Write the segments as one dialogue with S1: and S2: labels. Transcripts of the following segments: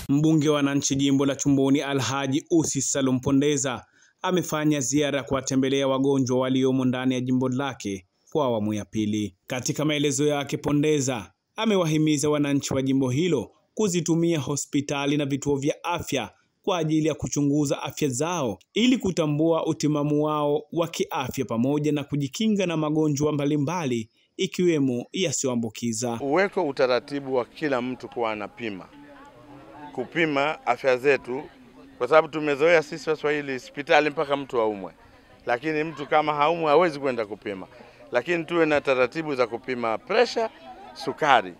S1: Mbunge wa wananchi jimbo la Chumbuni Alhaji Ussi Salum Pondeza amefanya ziara kuwatembelea wagonjwa waliomo ndani ya jimbo lake kwa awamu ya pili. Katika maelezo yake, Pondeza amewahimiza wananchi wa jimbo hilo kuzitumia hospitali na vituo vya afya kwa ajili ya kuchunguza afya zao ili kutambua utimamu wao wa kiafya pamoja na kujikinga na magonjwa mbalimbali ikiwemo yasiyoambukiza.
S2: Uweko utaratibu wa kila mtu kuwa anapima, kupima afya zetu, kwa sababu tumezoea sisi Waswahili hospitali mpaka mtu aumwe, lakini mtu kama haumwi hawezi kwenda kupima. Lakini tuwe na taratibu za kupima pressure, sukari.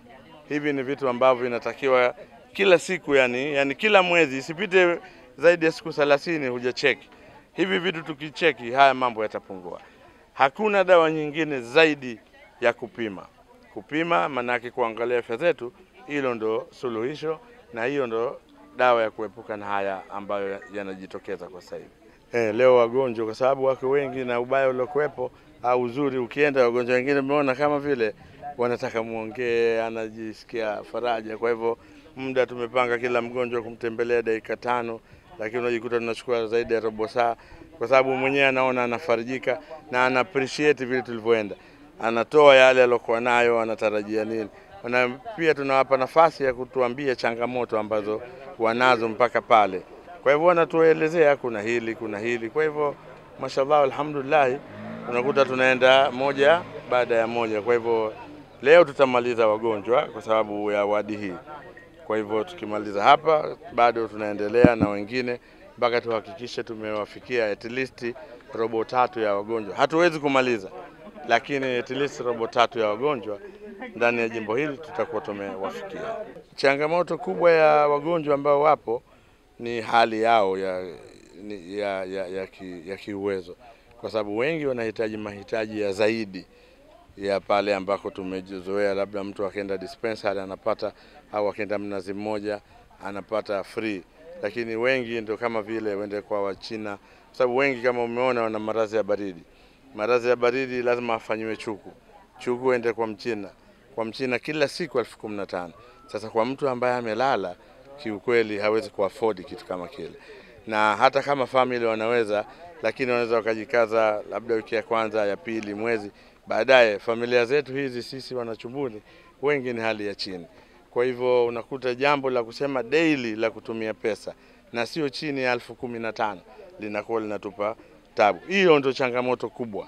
S2: Hivi ni vitu ambavyo inatakiwa kila siku, yani kila mwezi, isipite zaidi ya siku 30 hujacheki. Hivi vitu tukicheki, haya mambo yatapungua. Hakuna dawa nyingine zaidi ya kupima. Kupima maana yake kuangalia afya zetu, hilo ndo suluhisho na hiyo ndo dawa ya kuepuka na haya ambayo yanajitokeza kwa sasa hivi. Leo wagonjwa kwa sababu wako wengi na ubaya uliokuepo au uzuri, ukienda wagonjwa wengine umeona kama vile wanataka muongee, anajisikia faraja. Kwa hivyo muda tumepanga kila mgonjwa kumtembelea dakika 5, lakini unajikuta tunachukua zaidi ya robo saa, kwa sababu mwenyewe anaona anafarijika na ana appreciate vile tulivyoenda. Anatoa yale aliyokuwa nayo, anatarajia nini. Na pia tunawapa nafasi ya kutuambia changamoto ambazo wanazo mpaka pale. Kwa hivyo wanatuelezea kuna hili, kuna hili. Kwa hivyo mashallah, alhamdulillah, unakuta tunaenda moja baada ya moja. Kwa hivyo leo tutamaliza wagonjwa kwa sababu ya wadi hii. Kwa hivyo tukimaliza hapa bado tunaendelea na wengine mpaka tuhakikishe tumewafikia at least robo tatu ya wagonjwa. Hatuwezi kumaliza, lakini at least robo tatu ya wagonjwa ndani ya jimbo hili tutakuwa tumewafikia. Changamoto kubwa ya wagonjwa ambao wapo ni hali yao ya kiuwezo, kwa sababu wengi wanahitaji mahitaji ya zaidi ya pale ambako tumejizoea. Labda mtu akaenda dispensary anapata, au akaenda Mnazi Mmoja anapata free, lakini wengi ndio kama vile wende kwa Wachina, kwa sababu wengi kama umeona wana maradhi ya baridi. Maradhi ya baridi lazima afanywe chuku. Chuku ende kwa Mchina. Kwa Mchina kila siku 15,000. Sasa kwa mtu ambaye amelala kiukweli hawezi kuafford kitu kama kile. Na hata kama family wanaweza, lakini wanaweza wakajikaza labda wiki ya kwanza, ya pili, mwezi. Baadaye familia zetu hizi sisi wanachumbuni wengi ni hali ya chini. Kwa hivyo unakuta jambo la kusema daily la kutumia pesa na sio chini ya 15,000 linakuwa linatupa tabu. Hiyo ndio changamoto kubwa,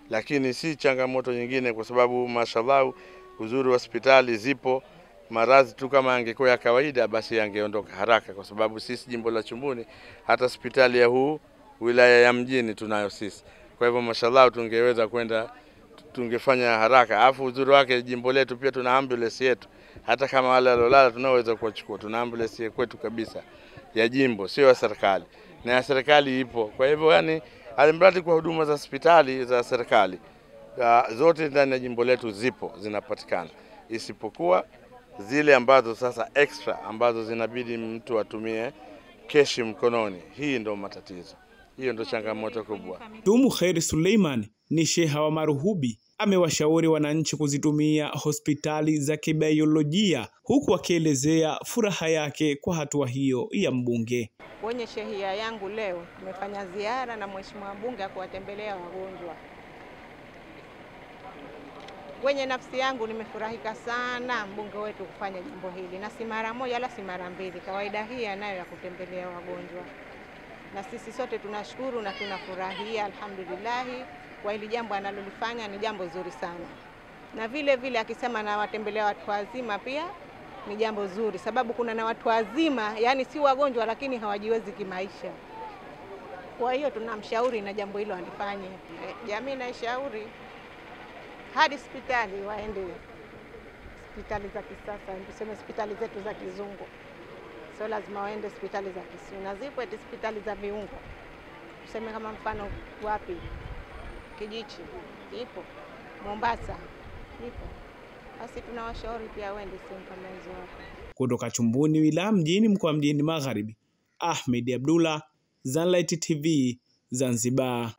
S2: lakini si changamoto nyingine, kwa sababu mashallah uzuri wa hospitali zipo. Maradhi tu kama angekuwa ya kawaida basi yangeondoka haraka, kwa sababu sisi jimbo la Chumbuni hata hospitali ya huu wilaya ya mjini tunayo sisi. Kwa hivyo mashallah tungeweza kwenda, tungefanya haraka. Alafu uzuri wake jimbo letu pia tuna ambulance yetu, hata kama wale walolala tunaweza kuwachukua. Tuna ambulance kwetu kabisa ya jimbo, sio ya serikali, na ya serikali ipo. Kwa hivyo yani alimradi kwa huduma za hospitali za serikali zote ndani ya jimbo letu zipo, zinapatikana, isipokuwa zile ambazo sasa extra ambazo zinabidi mtu atumie keshi mkononi. Hii ndio matatizo, hiyo ndio changamoto kubwa.
S1: Tumu Khairi Suleiman ni sheha wa Maruhubi amewashauri wananchi kuzitumia hospitali za kibiolojia, huku akielezea furaha yake kwa hatua hiyo ya mbunge.
S3: Kwenye shehia yangu leo tumefanya ziara na mheshimiwa mbunge kuwatembelea wagonjwa. Kwenye nafsi yangu nimefurahika sana mbunge wetu kufanya jambo hili, na si mara moja wala si mara mbili. Kawaida hii anayo ya kutembelea wagonjwa, na sisi sote tunashukuru na tunafurahia alhamdulillah kwa hili jambo analolifanya, ni jambo zuri sana. Na vile vile akisema na watembelea watu wazima pia ni jambo zuri, sababu kuna na watu wazima yani si wagonjwa lakini hawajiwezi kimaisha. Kwa hiyo tunamshauri na jambo hilo alifanye. Jamii naishauri hadi hospitali waende, hospitali za kisasa, tuseme hospitali zetu za kizungu. Sio lazima waende hospitali za kisuna, zipo eti hospitali za viungo. Tuseme kama mfano wapi? Kijichi ipo, Mombasa ipo. Basi tunawashauri pia waende sehemu kama hizo hapo.
S1: Kutoka Chumbuni wilaya mjini mkoa mjini Magharibi, Ahmed Abdullah, Zanlight TV, Zanzibar.